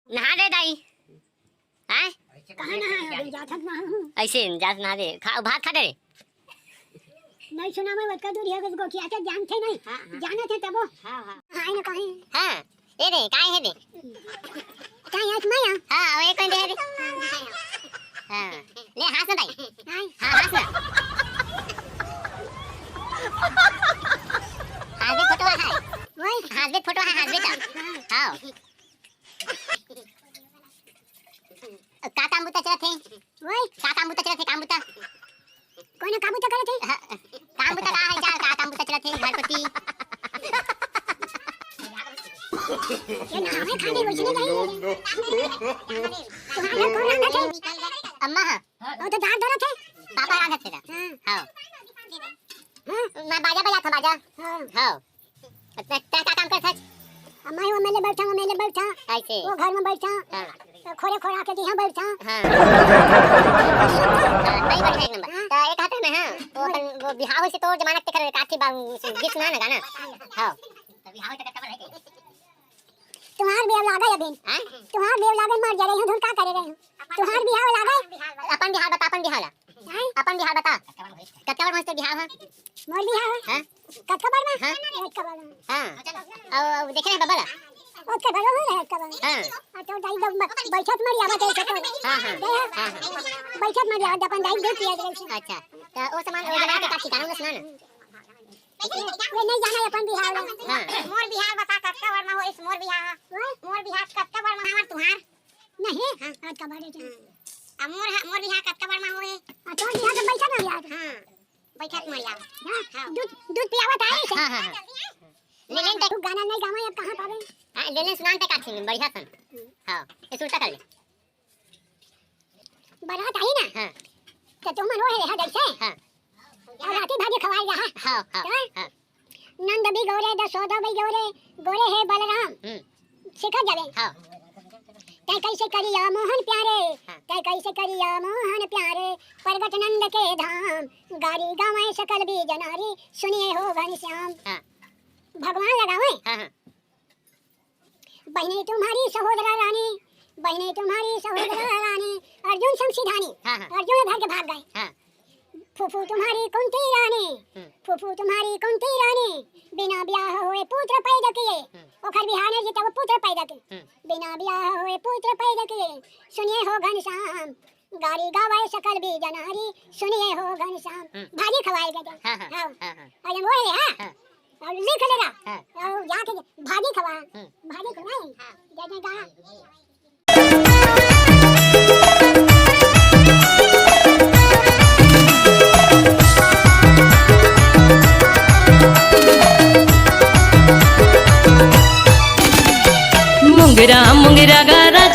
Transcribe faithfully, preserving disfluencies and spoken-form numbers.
नहा दे दाई। हैं? कहाँ नहा है? अभी जाथक नहा हूँ। ऐसे जात नहा दे। खा, भात खा दे रे। नहीं सुना मैं, ओतका दूर है, गोठिया के जानथे नहीं। हाँ, हाँ। जानथे तबो। हाँ, हाँ। हाँ, ना कहीं। हाँ, ये दे, काय है दे? काय है, मैं हाँ। हाँ, वो एक दे दे। हाँ। ले, हाँस ना दाई। हाँ। हाँ, हाँस ना। हाँस दे फोटो है। वही। हाँस दे फोटो है, हाँस दे तो। हाँ। हाँ। का काम बुता चलत हे? ओए, का काम बुता चलत हे, काम बुता? कोन काम बुता करत हे? हाँ, काम बुता का है, का, का काम बुता चलत हे, घर कोती? ये नहावे खाने वैसे नहीं गई है। तुम्हारे घर कौन रंगत हे? अम्मा, हाँ। वो तो दाल दरत हे। पापा रांधत हे। हाँ। हाँ। हाँ? मैं बाजा बजात हँव, बाजा। हाँ। हाँ। तैं, तैं का काम करत हस? मैं वो मेले बैठा, वो मेले बैठा। ऐसे। वो घर में बैठा। हाँ। तो खोरे खोरा के दिहा बैठा। हाँ। हाँ, सही बात है, एक नंबर। हाँ। तो एक हाथ में, हाँ, वो अपन, वो बिहाव से तो जमाना के कर काठी बा, गीत सुना ना गाना। हाँ। तो बिहाव से कब है? तुम्हार बिहाव लागे अभी। हैं? तुम्हार बिहाव लागे, मर जा रही हूँ, धुन का करे रही हूँ। तुम्हार बिहाव लागे। अपन बिहाव बता, अपन बिहाव ला। हैं? अपन बिहाव बता। कतका बार होइस तोर बिहाव ह? मोर बिहाव ह? हाँ? कतका बार में? हाँ? एक बार में। हाँ। अब, अब देखे नहीं बबा ला? ओतका बार हो रहा है, एक बार। हाँ। और तो दाई दम ब-, बैठत मर आवा तो ऐसे तो। हाँ, हाँ। दे। हाँ, हाँ। बैठत मर आवा, अपन दाई दे पिया दे। अच्छा। तो वो सामान, वो जमाना के का ठिकाना सुना ना। ये नहीं जाना अपन बिहाव ला। हाँ। मोर बिहाव बता, कतका बार में होइस मोर बिहाव? हाँ? मोर बिहाव कतका बार में हमार तुम्हार? नहीं, हाँ। आज का बार है। हाँ। अब मोर, मोर बिहाव कतका बार में होए? आ, तोर बिहाव तो बैठत मर आवा। हाँ, बैठत मर आवा। हाँ, हाँ। दूध, दूध पियावत आए से। हाँ, हाँ, हाँ। ले लेन तक। तू गाना नहीं गावे, अब कहाँ पावे? हाँ, ले लेन सुनान तक आथे, बढ़िया सन। हाँ, ये सुरता कर ले। बारात आई ना? हाँ। तो तुम रो है, है जैसे? हाँ। और राती भाजी खवाए रहा। हाँ, हाँ, तो? हाँ। नंद भी गोरे, दसोदा भी गोरे, गोरे है बलराम। हम्म। शिखर जले। हाँ। तै कैसे करिया मोहन प्यारे, हाँ। तै कैसे करिया मोहन प्यारे, प्रगट नंद के धाम, गारी गावे सकल बीज नारी, सुनिए हो घनश्याम। हाँ। भगवान लगावे। हाँ, हाँ। बहिनी तुम्हारी सहोदरा रानी, बहिनी तुम्हारी सहोदरा रानी, अर्जुन संग सिधानी, हाँ, हाँ। अर्जुन घर के भाग गए। हाँ। फूफू तुम्हारी कुंती रानी, हम्म। फूफू तुम्हारी कुंती रानी, बिना ब्याह होए पुत्र पैदा किए। हम्म। ओखर बिहाव नहीं जीता, वो पुत्र पैदा किए। हम्म। बिना ब्याह होए पुत्र पैदा किए, सुनिए हो घनश्याम, गारी गावे सकल बीज नारी, सुनिए हो घनश्याम। हम्म। भाजी खवाए गए थे। हाँ, हाँ, हाँ। हाँ, हाँ। अरे वो है, हाँ। हाँ। और लिख ले रहा। हाँ। और जाके भाजी खवा। हम्म। भाजी खवाए। हाँ। जय जय गा। मुंगरा मुंगरा गा